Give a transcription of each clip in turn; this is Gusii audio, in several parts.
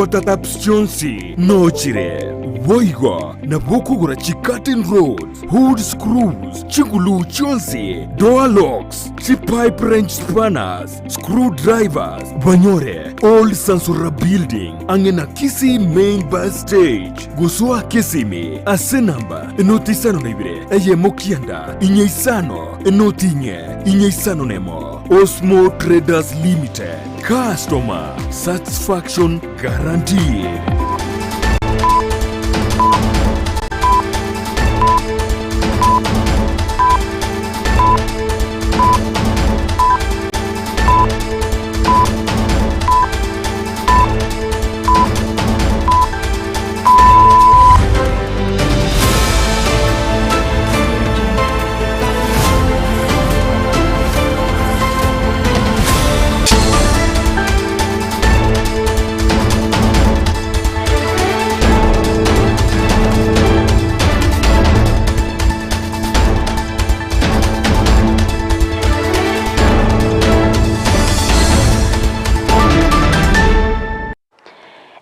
Water taps chionsi nochire, boigo nabo okogora chi curtain rods, hood screws, chiguluu chionsi, door locks, chi pipe wrench spanners, screw drivers, banyore Old Sansora Building ang'e na Kisii Main Bus Stage, gosoa Kisimi ase namba enoti isano na ibere eyemo kianda inye isano enoti inye inye isano nemo. Osmo Traders Limited. Customer satisfaction guaranteed.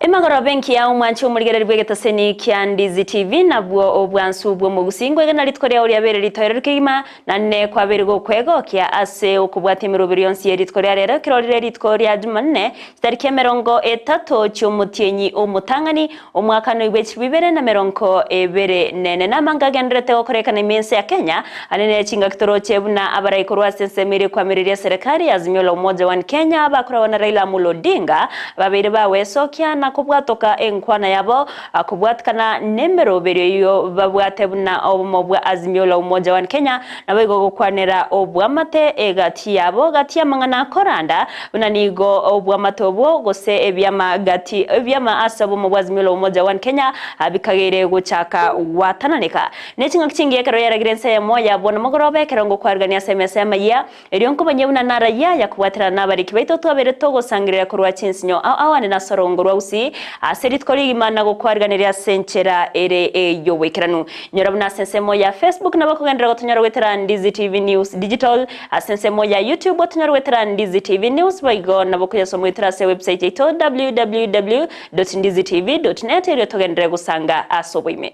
Emagoroba enkiya omwanche omorigereri bw'egetaseni kia Ndizi TV nabwo obwansu bw'omogusii ngwegena rituko riao riabeire ritoereru kegima Naende kwabeire gokwegokia ase okobwatia emeroberi yonsi ye rituko ria rero, ekero rire rituko ria Jumanne, chitariki emerongo etato chi'omotienyi omotang'ani, omwakano oigwe chilifu ibere na merongo ebere nene. Namange agendererete gokorekana ime ense ya Kenya, ande ne chingaki toroche buna abarai korwa ase ensemo eria ekwamireria eserekari ya Azimio la Umoja One Kenya bakoragwa na Raila Amolo Odinga, babeire bagwesokia na kobwatoka enkwana yabo Kobwatikana nemeroberio eyio babwate buna obomo bwa Azimio la Umoja One Kenya, naboigo gokwanera obwamate egati yabo gati y'amang'ana akoranda buna nigo obwamate obwo gose ebiama gati ebiama ase obomo bwa Azimio la Umoja One Kenya bikageire gochaka gwatananeka. Neching'aki chingiya ekero yaragire ense eyemo yabwo namogoroba ekero ngokwarigania ase emesa y'amayia Erio nkomanye buna narayia ayakobwaterana nabariki baito twabeire togosangereria korwa chinsinyo ao ao ande nase orogongo rwa Usi, ase rituko rigima na gokwariganeria ase enchera ere ey'oboikeranu. Nyora buna ase ensemo ya Facebook nabo okogenderera gotonyora goetera Ndizi TV News Digital, ase ensemo ya YouTube otonyore goetera Ndizi TV News boigo nabo okoyasoma goetera ase ewebsite yaito www.ndizitv.net erio togenderere gosanga ase oboime.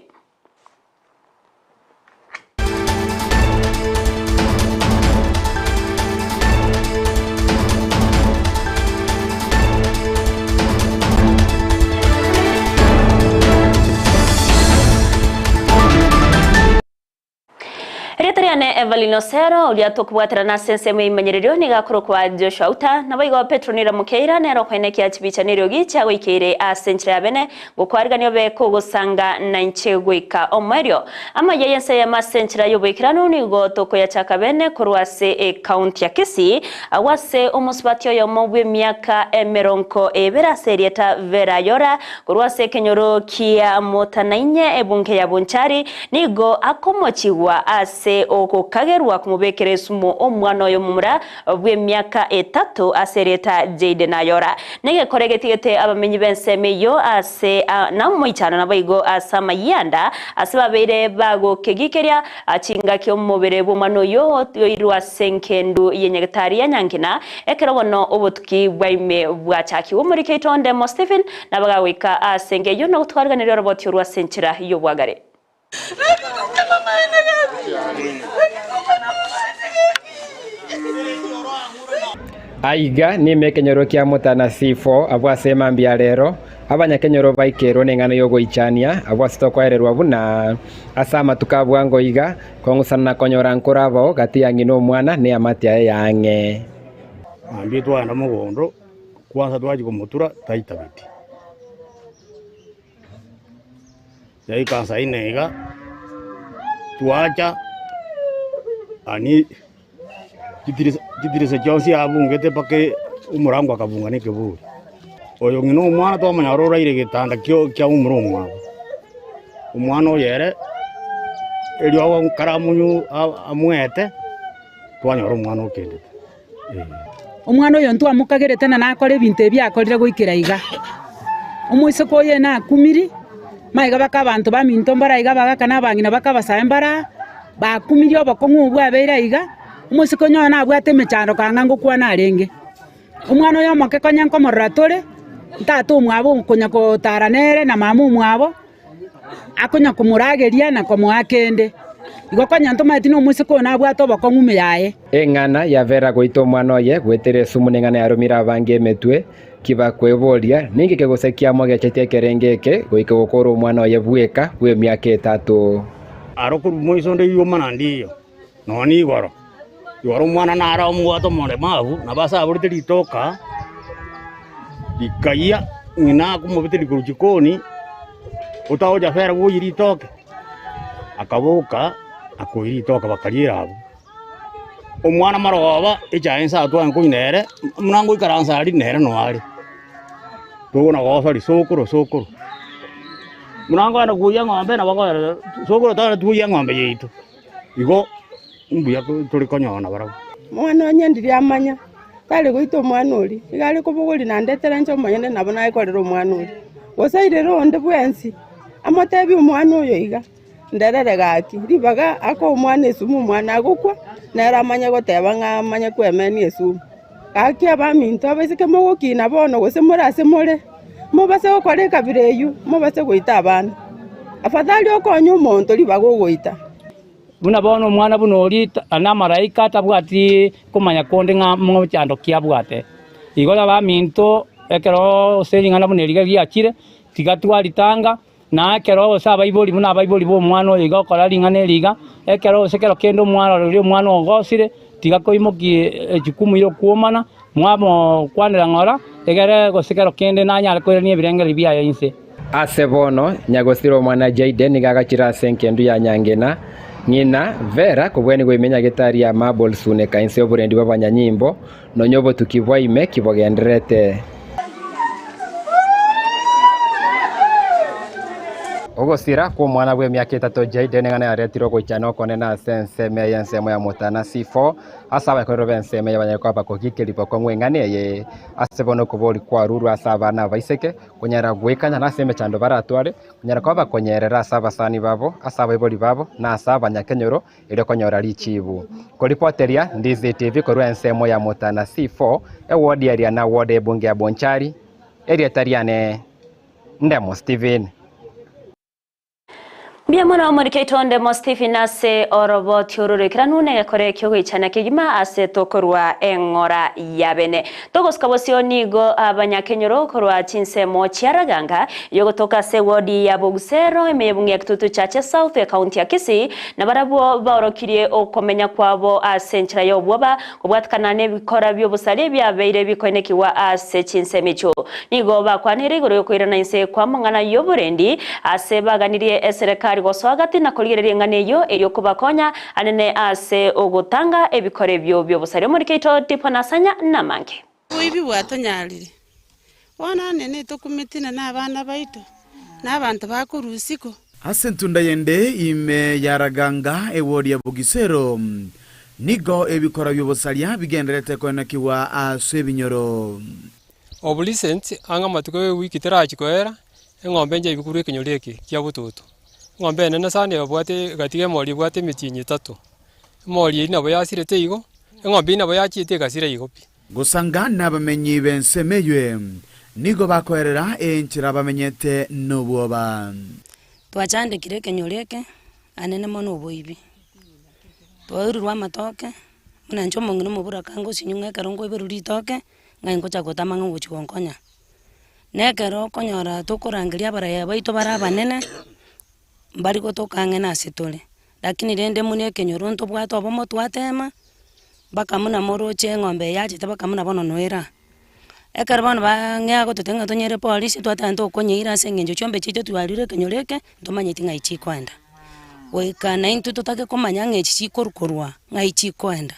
Erieta riane Evelyn Osero, oria tokobwaterana ase ensemo y'eimanyererio nigo akorokwa Joshua Uta, naboigo Petronila Mukeira nere okoenekia chibicha neriogi chiagoikeire ase enchera ya bene Gokwarigania obe kogosanga nainche goika omoerio. Amaya y'ense eyemo ase enchera y'oboikeranu nigo tokoyachaka bene korwa ase ekaunti ya Kisii, agwo ase omosubati oyomo bw'emiaka emerongo ebere ase erieta Vera Ayora korwa ase ekenyoro kia Motanainye ebunge ya Bonchari nigo akomochigwa ase ogokagerwa komobekera esumo omwana oye omomura bw'emiaka etato ase erieta Jayden Ayora. Negekore getigete abamenyi b'ensemo eyio ase namoichano naboigo ase amayianda ase babeire bagokegikeria chingaki omobere bw'omwana oyio oirwe ase engendu ye nyagetari ya Nyankina ekero bono obotuki bwaime bwachakigwe. Omoriki oito Ondemo Stephen nabagagoika ase enka eyio na gotwariganeria oroboti orwo ase enchera y'obwagare. Aiga nime ekenyoro kia Mutana C4 abwo ase emambia ya rero, abanyakenyoro baikerwe neng'ana y'ogoichania abwo ase tokoererwa buna ase amatuko a bwango iga, kong'usana na konyora nkoro abao gati ya ng'ina omwana na eamate yaye ya ang'e. Mambia twagenda mogondo, kwanza twachia komotura taitabeti. Yaika saa ine iga, twacha ani chitirisa chitirisa chionsi abungete mpaka omorango akabunga na ekeburi. Oyo ng'ina omwana twamanya ore oraire getanda kio kia omura omwabo. Omwana oyo ere, eriogo ekero amonyu amwete, twanyora omwana okendete eh. Omwana oyo ntwamokagerete na nakore ebinto ebi akorire goikera iga. Omoiseke oye nakumiri, magega baka abanto baminto mbare aiga abagaka na abang'ina baka abasae mbare aa, bakumirie obokong'u obwo bwabeire aiga, omoiseke onye oyo nabwate emechando kang'a ngokwana arenge. Omwana oyo omoke konya nkomorora tore, Tata omwabo okonya gotara nere na mama omwabo, akonya komorageria na komoa kende. Igo konya ntomaeti na omoiseke oyo nabwate obokong'u ime yaye. Eng'ana ya Vera goita omwana oye goetera esumu neng'ana yaromire abange emetwe, ki bakweboria, Ninki kegose kiamogechetie ekerengo eke goika gokora omwana oye bweka bw'emiaka etato? Aro korwa moiso onde rioma naende iyo, nonya nigoro. Igoro omwana naro omobwate omoremabu, nabo asaborete ritoka, rikayia, ng'ina akomobeteria korwa chikoni, otagocha fera bwoyie ritoke, akaboka, akoiyia ritoke bakariera abwo. Omwana marogoba, echae inse atware nkonywa nere, buna ngoikaransa aria nere noo are. Tokona gosoria sokoro sokoro, buna nkoenda koiyia eng'ombe nabo akoerera sokoro tari twoiyia eng'ombe yaito, igo mbuya tore konyora nabarabwo. Omwana onye ndiri amanya, tari goita omwana oria, iga are kobogoria nandetera inche omonyene nabo nayekorera omwana oria. Gose airere onde bwensi, amotebie omwana oyo iga, nderere gaki, ribaga akoe omwana esumu omwana agokwa, nere amanye goteba ng'a amanye kwemenia esumu. Gaki abaminto, abaiseke mogokina bono gose more ase more, mobase gokora ekabira eyio, mobase goita abana. Afadhali okonye omonto ribaga ogoita. Buna bono omwana buna oria namalaika atabwati komanya konde ng'a mochando ki abwate. Igo abaminto ekero ase ring'ana buna eri riachire, tiga twaritanga, na ekero gose abaibori buna abaibori b'omwana oyo iga okora ring'ana eri iga, ekero gose kero kende omwana oria omwana ogosire, tiga koimokia ejukumu y'okwomana, mwamokwanera ng'ora, egere gose kero kende nanyare koirania ebirengererio biaye inse. Ase bono, nyagosira omwana Jayden nigo agachire ase engendu ya Nyangena, ng'ina, Vera, kobwenigwa ime nyagetari ya Marble Suneka inse y'oborendi bw'abanyanyimbo, nonya obotuki bwa ime kibogendererete. Ogosira kw'omwana bw'emiaka etato Jayden nigo yaretire ogoichana okonene ase ensemo eye ensemo ya Mutana C4 ase abakoreri b'ensemo eye banyare koba bakogiikeria bokong'u eng'ana eye ase bono okoboria kwarurwe ase abana abaiseke konyara goikanyana ase emechando baratware, konyara koba bakonyerera ase abasani babo, ase abaibori babo, na ase abanyakenyoro, erio konyora richibu. Koripoteria Ndizi TV korwa ensemo ya Mutana C4, eward eria na ward ebunge ya Bonchari, erieta riane Ndemo Stephen. Mbuya mono omoriki oito Ndemo Stephen ase oroboti oro roikeranu negekore kiogoichana kegima ase tokorua eng'ora yabene. Togosuka bosio nigo abanyakenyoro korwa chinsemo chia Raganga yogotoka ase ewodi ya Bogusero ime y'ebunge ya Kitutu Chache South ekaunti ya Kisii nabarabwo baorokirie okomenya kwabo ase enchera y'obwoba kobwatikana nebikora bi'obosari ebiabeire bikoinekigwa ase chinsemo echio. Nigo bakwanire igoro y'okoirana inse kw'amang'ana y'oborendi, ase baganirie eserekari gosoa gati na korigereria eng'ana eyio erio kobakonya anene ase ogotanga ebikora ebio bi'obosaria. Omoriki oito Tipo Nasanya namange. Oboibi bwatonyarire, bono onye netokumeti na nabana baito, na abanto bakorwa isiko. Ase entunda yende ime ya Raganga, ewodi ya Bugisero, nigo ebikora bi'obosaria bigendererete koenekigwa ase ebinyoro. Of recent, ang'e amatuko ewiki terachi koera, eng'ombe enche ebikurwa ekenyoro eke kia bototo. Eng'ombe enene sana ebwate egatiga emori ebwate emetienyi etato. Emori eyio nabo yasirete igo, eng'ombe eyio nabo yachiete egasira igo pi. Gosanga nabamenyi b'ensemo eyio nigo bakoerera enchera bamenyete nobwoba. Twachandekire ekenyoro eke, anene mono oboibi. Twairurwe amatoke, buna inche omong'ina omoburaka ngosinywa ng'a ekero nkoiberwa ritoke, ng'a ingocha gotama ng'a ogochi gonkonya. Na ekero okonyora tokorangeria abaraya baito bare abanene, mbari gotoka ang'e na ase tore, lakini rende buna ekenyoro ntobwate obomo twatema, mpaka buna moroche eng'ombe eye yachete mpaka buna bono noera. Ekero bono bang'ea gototebia ng'a tonyere polisi twateba ntokonyeira ase eng'encho chiombe chiaito twarure ekenyoro eke, ntomanyeti ng'ai chikoenda. Goika naintwe totake komanya ng'a echi chikorwa korwa ng'ai chikoenda.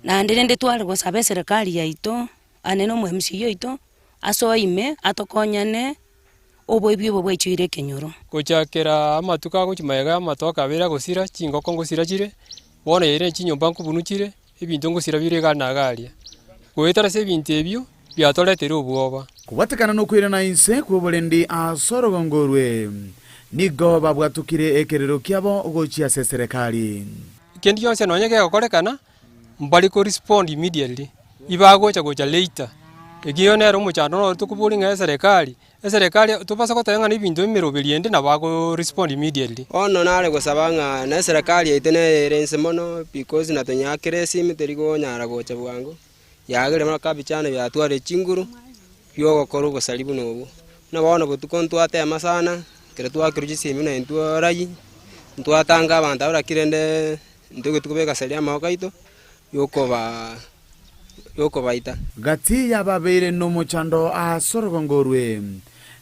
Naende rende tware gosaba eserekari yaito, ane na omo-M.C.A oito, asoe ime atokonyane oboibi obo bwaichoire ekenyoro. Gochakera amatuko agochia magega amatoke abere agosira, chingoko ngosira chire, bono yairire chinyomba nkobunu chire, ebinto ngosira bire iga na iga aria. Goetera ase ebinto ebio, biatoreteire obwoba. Kobwatekana nokoirana inse kw'oborendi ase orogongo orwe, nigo babwatokire ekerero kiabo gochia ase eserekari. Kende gionsi nonye kegokorekana, mbari ko respond immediately, ibagocha gocha later. Ekiagera nere omochando noro tokoboria ng'a eserekari, eserekari tobasa goteba ng'a na ebinto emeroberi ende nabo ago respond immediately. Bono nare gosaba ng'a na eserekari yaito neye ere inse mono because natonyakera esimi teri konyara gocha bwango, yagerire bono kabichana biatwarire chinguru biogokora obosari buna obwo. Buna bono botuko ntwatema sana, ekero twakerwa chisemi buna intwe rayi, ntwatanga abanto abwo lakini rende intwe tokobeka seria amaboko aito yokobaa yokobaita. Gati y'ababeire nomochando ase orogongo orwe,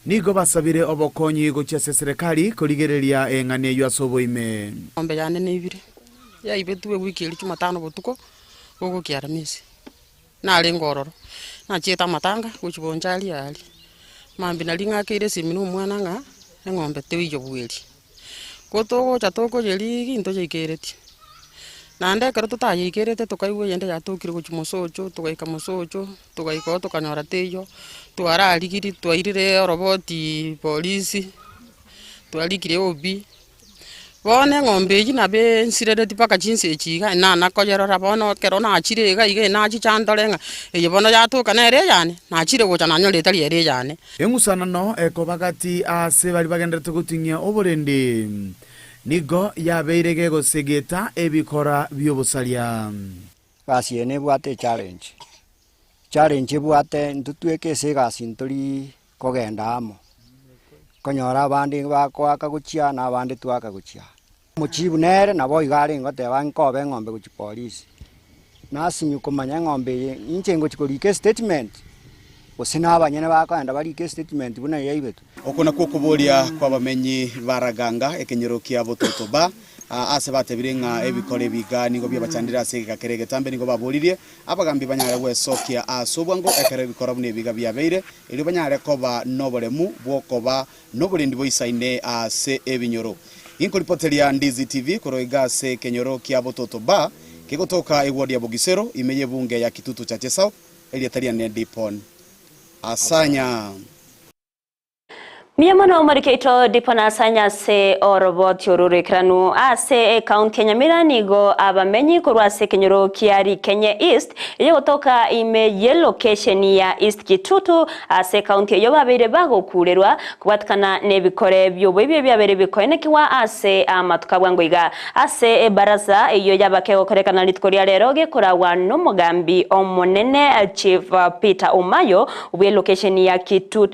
nigo basabire obokonyi gochia ase eserekari korigereria eng'ana eyio ase oboime. Eng'ombe yane neibire, yaibetwe ewiki eria jumatano botuko, bogokia aramisi. Narenge ororo, nachiete amatanga gochia boncha aria aria, mambia naria ng'akeire esimi na omwana ng'a eng'ombe teiyo bweri. Ko togocha tokoyeria ntoyeikereti, naende ekero totayeikeirete tokaigwa eyende yatokire gochia mosocho, togaika mosocho, togaika oo tokanyora teiyo, twararigirie twairire orobotiii polisi, twarikire OB. Bono eng'ombe eywo nabo ensirereti mpaka chinsa echi iga, nana koyerora bono ekero nachire iga iga nachicha ndore ng'a eye bono yatoka nere eyane, nachire gocha nanyora etari ere eyane. Eng'usanano ekoba gati aase baria bagenderete goting'ia oborendi, nigo yabeire gegosegeta ebikora bi'obosaria. Egasi eye nebwate echallenge, echallenge ebwate intwe tweka ase egasi ntori kogenda amo, okonyora abande bakoaka gochia na abande twaaka gochia. Omochibu nere nabo iga arenge goteba nkobe eng'ombe gochia polisi, nasinywa komanya eng'ombe eye inche ngochia korika estatement, gose na abanyene bakoenda barike estatement buna yaibetwe. Oko nakwo okoboria kw'abamenyi ba Raganga, ekenyoro kia Bototo-Ba, aase batebire ng'a ebikora ebiga nigo biabachandire ase egeka kere egetambe. Nigo baboririe abagambi banyare gwesokia ase obwango ekero ebikora buna ebiga biabeire, erio banyare koba noboremu bw'okoba noborendi boisaine ase ebinyoro. Ginkoripoteria Ndizi TV korwa iga ase ekenyoro kia Bototo Bar, kegotoka eward ya Bogisero, ime y'ebunge ya Kitutu Chache South, erieta riane Dipon Asanya. Mbuya mono omoriki oito Dipon Asanya ase oroboti oru roikeranu. Ase ekaunti ya Nyamira nigo abamenyi korwa ase ekenyoro kia Rikenye East eyegotoka ime y'elocation ya East Kitutu Ase ekaunti eyio babeire bagokuurerwa kobwatikana nebikore bi'oboibi ebiabeire bikoenekigwa ase amatuko a bwango iga. Ase ebarasa eyio yabake gokorekana rituko ria rero gekoragwa nomogambi omonene Chief Peter Omayo bw'elokesheni ya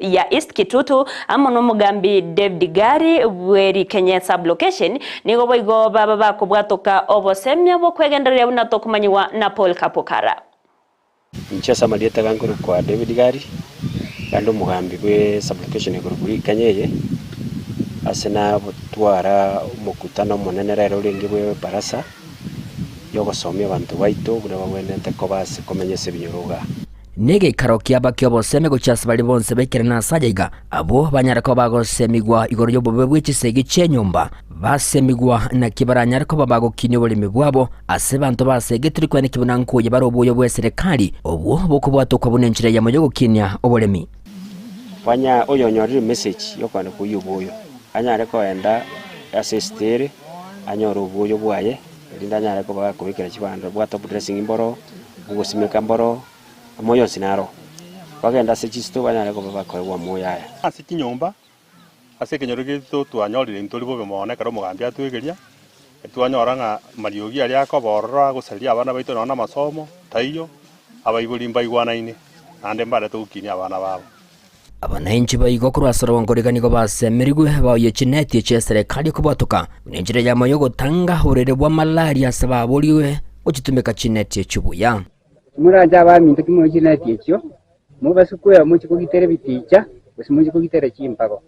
ya East Kitutu amo nomogambi David Gari bw'Erikenye sub-location nigo boigo baba bakobwatoka obosemia bw'okwegendereria buna tokomanyigwa na Paul Kapukara. Inche ase amarieta iga nkorokwa David Gari, naende omogambi bwe sublocation ekorokwa Rikenya eye, ase nagotwara omokutano omonene rero orenge bwe ebarasa, ya ogosomia abanto baito buna babwenerete koba ase komenya ase ebinyoro igaa. Negeikaro kiaba ki'obosemi gochia ase baria bonsi baikerana ase aya iga, abwo banyare koba bagosemigwa igoro y'obobe bwe chisegi chi'enyomba, basemigwa naki baranyare koba bagokinia oboremi bwabo ase abanto basegetire kweneki buna nkoyia bare oboyo bw'eserekari, obwo bokobwatokwa buna enchera eyemo y'ogokinia oboremi. Banya oyonyorire emessage yokoenda koyia oboyo, anyare koenda ase estere anyore oboyo bwaye, erinde anyare koba gakobekera chibando, bwa top dressing mboro, ogosimeka mboro. Omoyo onsi naro. Bagende ase chisito banyare koba bakoegwa omoyo aya. Ase chinyomba, ase ekenyoro giaito twanyorire intori bobe mono ekero omogambi atwegeria, twanyora ng'a amariogi aria akoba ororo agosaria abana baito nonya na amasomo taiyo, abaibori mbaigwanaine, naende mbarete gokinia abana babo. Abananchi baigo korwa ase orogongo riga nigo basemerigwe baoyie chineti chi'eserekari kobwatoka buna enchera eyemo y'ogotanga oborwaire bwa malaria ase baborigwe gochitumeka chineti echio buya. Timoranche abaminto timoe chineti echio, mobasukwe mochie kogitera ebiticha, gose mochie kogitera chimbago.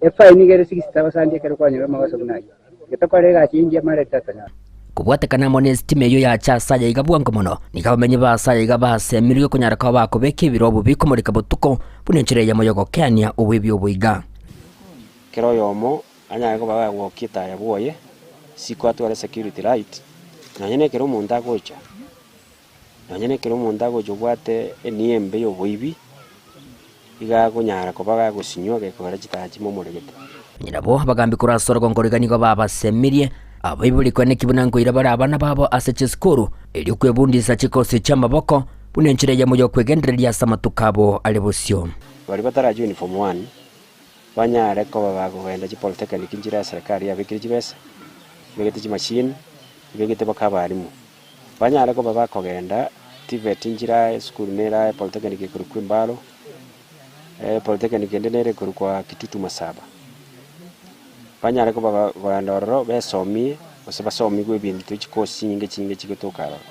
Efaini nigo ere 6000 ekero kwanyora amagoso buna ayio. Ekero tokora egasi engiya mara titatonyora. Kobwatekana amo n'esitima eyio yacha ase aya iga bwango mono, nigo abamenyi b'ase aya iga basemerirwe konyara koba bakobeka ebirobu bikomoreka botuko buna enchera eyemo y'ogokeania oboibi obo iga. Kera oyomo anyare koba gagwokia etaya bwoye, isiko atware security light, nonye na ekero omonto agocha, nonye na ekero omonto agocha obwate enia embe ya oboibi, iga akonyara koba gagosinywa gekogera chitaya chimomoregete. Nabo abagambi korwa ase orogongo roiga nigo babasemirie abaibori kweneki buna nkoira bare abana babo ase chisukuru, erio kwebundisa chikosi chi'amaboko. buna enchera eyemo y'okwegendereria ase amatuko abo are bosio. Baria batarajoini form one, banyare koba bakogenda chipolytechnic nchire ase serikali yabekire chibesa, ebegete chimachine, ebegete mpaka abalimu. Banyare koba bakogenda TVET nchire aa esukuru nere aa epolytechnic ekorokwa Embaro, polytechnic ende nere ekorokwa Kitutu Masaba. Banyare koba bakogenda ororo besomie, gose basomigwe ebinto chikosi chinyinge chinyinge chigotoka aroro.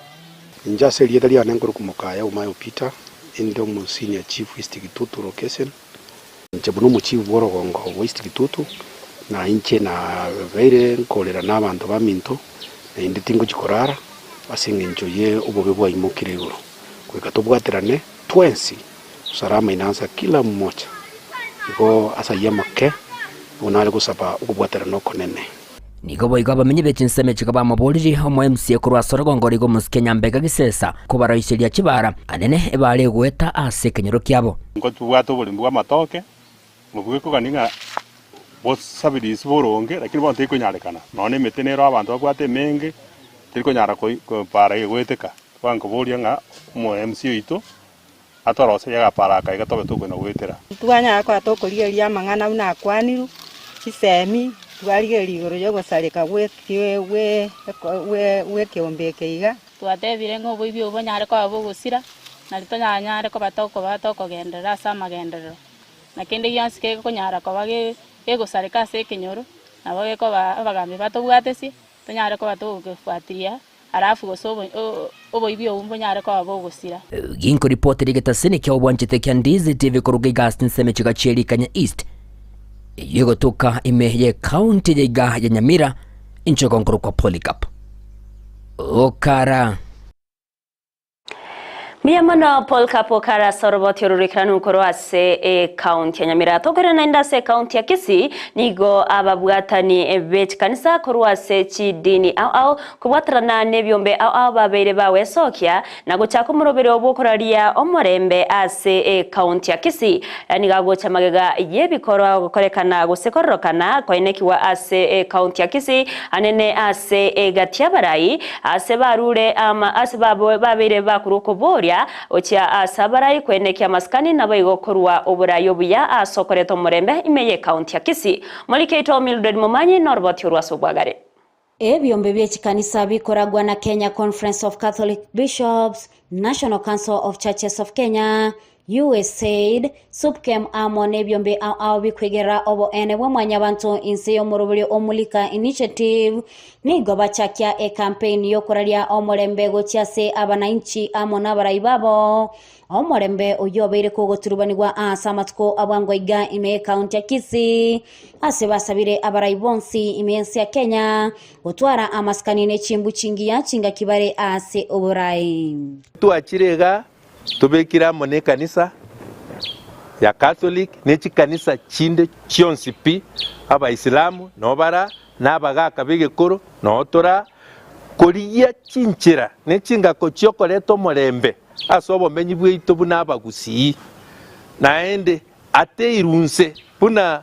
Inche ase erieta riane nkorokwa Mokaya Omayo Peter, inde omo senior chief East Kitutu location. Inche buna omochief bw'orogongo bwa East Kitutu, na inche nabeire nkorera nabanto baminto, naende tingochia korara ase engencho ye obobe bwaimokire igoro. Goika tobwaterane twensi, usalama inaanza kila mmoja. Igo ase ayio amake, nigo nare gosaba okobwaterana okonene. Nigo boigo abamenyi be chinsemo echi bamoborire omo-MCA korwa ase orogongo rigo omosike Nyambega Gisesa kobaroiseria chibara anene ebare egoeta ase ekenyoro kiabo. Nigo tobwate oboremi bw'amatoke, obwo gekogania ng'a bosabirisi boronge, lakini bono terikonyarekana. Nonya na emete nero abanto babwate emenge, terikonyara koi kobara egoeteka. Bono nkoboria ng'a omo MC oito atoroserie agapara aka iga tobe tokoina goetera. Twanyara koba tokorigereria amang'ana buna akwanirwe, chisemi, twarigereria igoro y'ogosareka gw'ekeombe eke iga. Twatebire ng'a oboibi obo bonyare koba bogosira, nario tonyanyare koba tokoba tokogenderera ase amagenderero, na kende gionsi kegokonyara koba gegosareka ase ekenyoro, nabo gekoba abagambi batobwatesie, tonyare koba togokefuatilia. Alafu gose oboibi obwo mbonyare koba bogosira. Ginkoripotera egetasini kia obwanchete kia Ndizi TV koruga iga ase ensemo echiga chie Rikanya East, eyio egotoka ime ye county ya iga ya Nyamira, inche ogonkorokwa Polycarp Okara. Mbuya mono Paul Kapo kare ase oroboti ororekeranu korwa ase ekaunti ya Nyamira. Tokoirana naende ase ekaunti ya Kisii, nigo ababwatani be chikanisa korwa ase chidini ao ao kobwaterana nebiombe ao ao babeire bagwesokia na gochaka omoroberio bw'okoraria omorembe ase ekaunti ya Kisii. Aya nigo agocha magega y'ebikorwa gokorekana gose kororokana koenekigwa ase ekaunti ya Kisii anene ase egati y'abarai Ase barure ama ase babeire bakorwa okoboria gochia ase abarai kwenekia amasikani naboigo korwa oborai obuya ase okoreta omorembe ime y'ecounty ya Kisii. Morikeito Mildred Momanyi noroboti orwo ase obwagare. Ebiombe bie chikanisa bikoragwa na Kenya Conference of Catholic Bishops, National Council of Churches of Kenya, USAID, Supkem amo nebiombe ao ao bikwegerera oboene bwa mwanyabanto inse y'omoroberio o Mulika Initiative nigo bachakia ecampaign y'okoraria omorembe gochia ase abanainchi amo nabarai babo. Omorembe oyio obeire kogoturubanigwa ase amatuko abwango iga ime y'ecounty ya Kisii ase basabire abarai bonsi ime y'ense ya Kenya gotwara amasikani ne chimbu chingiya chingaki bare ase oborai. Twachire iga Tobekire amo nekanisa ya Catholic ne chikanisa chinde chionsi pi, Abaisilamu noo bara, na abagaka b'egekoro noo tora, korigia chinchera ne chingako chi'okoreta omorembe ase obomenyi bwaito buna abagusii. Naende ateirwe inse buna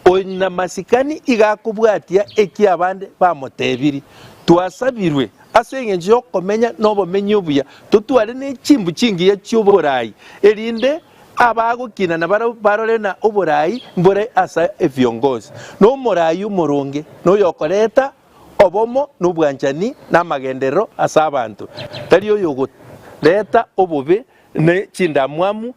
onyamasikani iga akobwatia eki abande bamotebiri. Twasabirwe ase engencho y'okomenya nobomenyi obuya, totware ne chimbu chingiya chi'oboraai, erinde abagokinana barabwo barore na oboraai mbore ase ebiongozi, na omoraai omoronge noyokoreta obomo na obwanchani na amagenderero ase abanto, tari oyokoreta obobe ne chindamwamu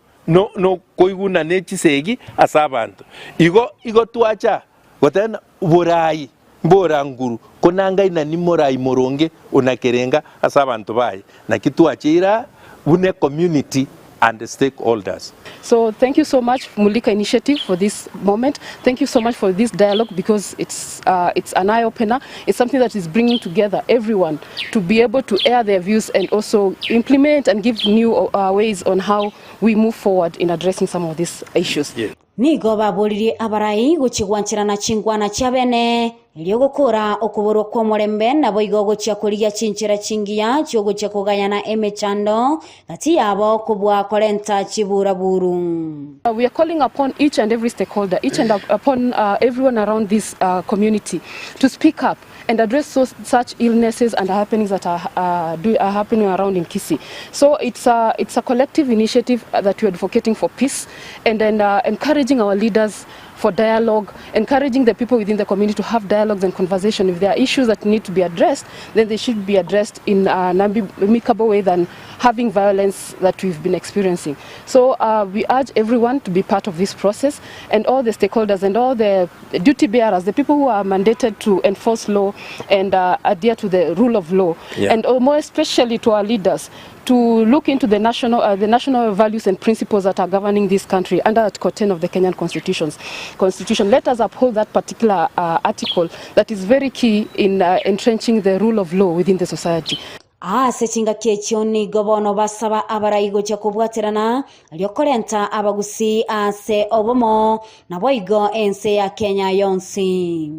nokoiguna ne chisegi ase abanto. Igo igo twacha goteba borai mbora nguru, konangaina nimorai moronge onakerenga ase abanto baye. Naki twacheire aa buna ecommunity and stakeholders. So thank you so much Mulika Initiative for this moment. Thank you so much for this dialogue because it's, uh, it's an eye opener. It's something that is bringing together everyone to be able to air their views and also implement and give new uh, ways on how we move forward in addressing some of these issues. Nigo baboririe abarai gochia gwancherana chingwana chiabene, Erio gokora okoborwa kw'omorembe, naboigo ogochia korigia chinchera chingiya chi'ogochia kogayana emechando gati yabo kobua korenta chiburaburu. We are calling upon each and every stakeholder, each and upon everyone around this community to speak up and address so, such illnesses and happenings that are, do, are happening around in Kisii. So it's a, it's a collective initiative that we're advocating for peace and then encouraging our leaders for dialogue, encouraging the people within the community to have dialogues and conversation. If there are issues that need to be addressed, then they should be addressed in an amicable way than having violence that we've been experiencing. So we urge everyone to be part of this process and all the stakeholders and all the duty bearers, the people who are mandated to enforce law and adhere to the rule of law, and more especially to our leaders, to look into the national, the national values and principles that are governing this country under Article 10 of the Kenyan Constitutions. Constitution. Let us uphold that particular article that is very key in entrenching the rule of law within the society. Ase chingaki echio nigo bono basaba abarai gochia kobwaterana erio korenta abagusii ase obomo, naboigo ense ya Kenya yonsi.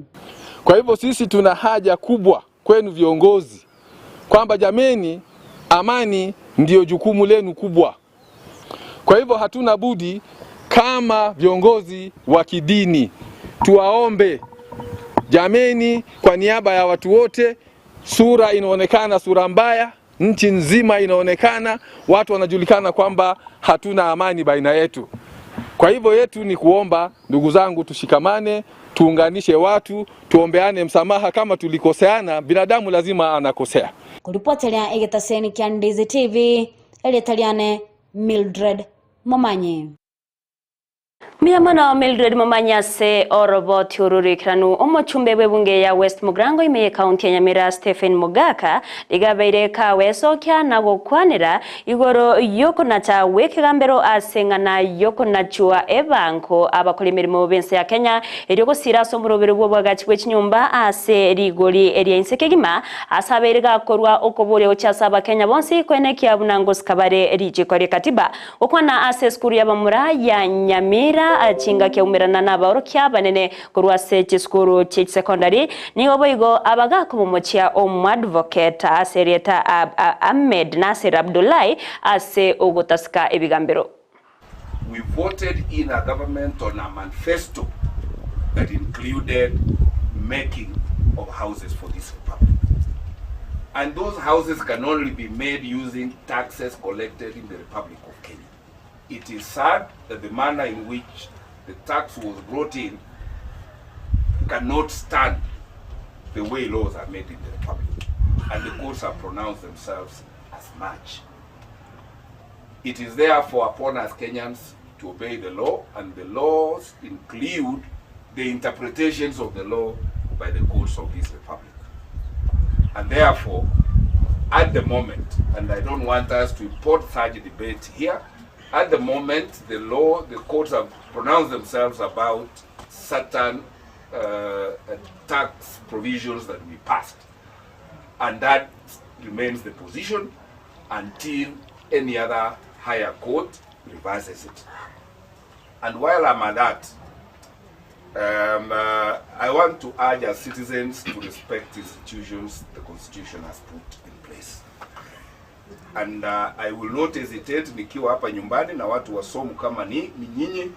Kwa hivyo sisi tuna haja kubwa kwenu viongozi kwamba jameni, amani ndiyo jukumu lenu kubwa. Kwa hivyo hatuna budi kama viongozi wa kidini tuwaombe jameni, kwa niaba ya watu wote, sura inaonekana sura mbaya, nchi nzima inaonekana, watu wanajulikana kwamba hatuna amani baina yetu. Kwa hivyo yetu ni kuomba ndugu zangu, tushikamane, tuunganishe watu, tuombeane msamaha kama tulikoseana. Binadamu lazima anakosea. Kuripoteria egetaseni kia Ndizi TV, erieta riane Mildred Momanyi. Mbuya mono Mildred Momanyi ase oroboti orurikiranu omochumbe bw'ebunge ya West Mugirango ime ye county ya Nyamira Stephen Mogaka rigabeire kawesokia na gokwanera igoro yokonacha gw'ekegambero ase eng'ana yokonachwa ebango abakora emeremo b'ense ya Kenya erio gosira ase omorobero bw'obwagachi bw'echinyomba ase rigori eria inse kegima ase abeire gakorwa okoboria gochia ase abakenya bonsi koenekia buna ngosika bare richiko ria katiba Gokwana ase esukuru y'abamura ya Nyamira chingaki aumerana nabaorokia abanene korwa ase chisukuru chie chisekondari, nigo boigo abagakomomochia omoadvocate ase erieta Ahmed Nasir Abdullahi ase ogotasika ebigambero. We voted in a government on a manifesto that included making of houses for this republic. And those houses can only be made using taxes collected in the Republic of Kenya. It is sad that the manner in which the tax was brought in cannot stand the way laws are made in the Republic. And the courts have pronounced themselves as much. It is therefore upon us Kenyans to obey the law, and the laws include the interpretations of the law by the courts of this republic. And therefore, at the moment, and I don't want us to import such debate here, at the moment, the law, the courts have pronounced themselves about certain tax provisions that we passed. And that remains the position until any other higher court reverses it. And while I'm at that, I want to urge our citizens to respect institutions the Constitution has put in place. And I will not hesitate nikiwa hapa nyumbani na watu wasomu kama ni nyinyi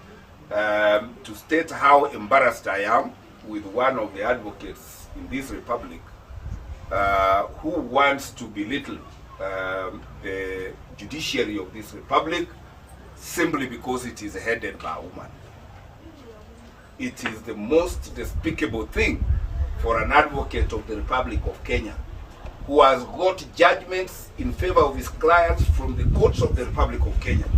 to state how embarrassed I am with one of the advocates in this republic who wants to belittle the judiciary of this republic simply because it is headed by a woman. It is the most despicable thing for an advocate of the Republic of Kenya who has got judgments in favor of his clients from the courts of the Republic of Kenya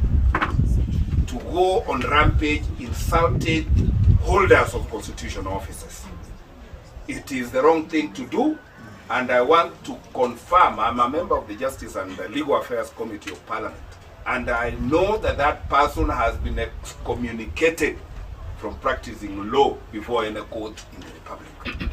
to go on rampage insulting holders of constitutional offices. It is the wrong thing to do, and I want to confirm, I'm a member of the Justice and the Legal Affairs Committee of Parliament, and I know that that person has been excommunicated from practicing law before any court in the Republic.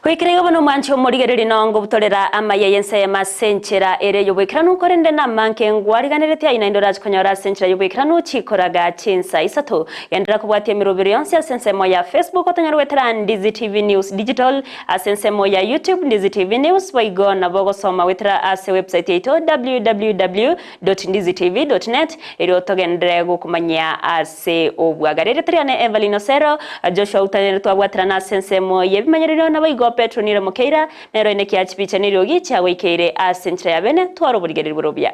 Goikera igo bono omwanche omorigereria nongo butorera amaya y'ensemo ase enchera ere y'oboikeranu, korende namanke ngwariganeretie ayio naende orache konyora ase enchera y'oboikeranu chikoraga chinsa isato. Genderera kobwatia emerobero yonsi ase ensemo ya Facebook otonyore goetera Ndizi TV News Digital, ase ensemo ya YouTube Ndizi TV News, boigo nabo ogosoma goetera ase website yaito www dot ndizi tv dot net erio togenderere gokomanyia ase obwagare. Erieta riane Evelyn Osero, Joshua Utanere twabwaterana ase ensemo y'ebimanyererio naboigo Petro Nire Mokeira nero ine kia chipicha neriogi chiagoikeire ase enchera ya bene tware oborigereria bore obuya.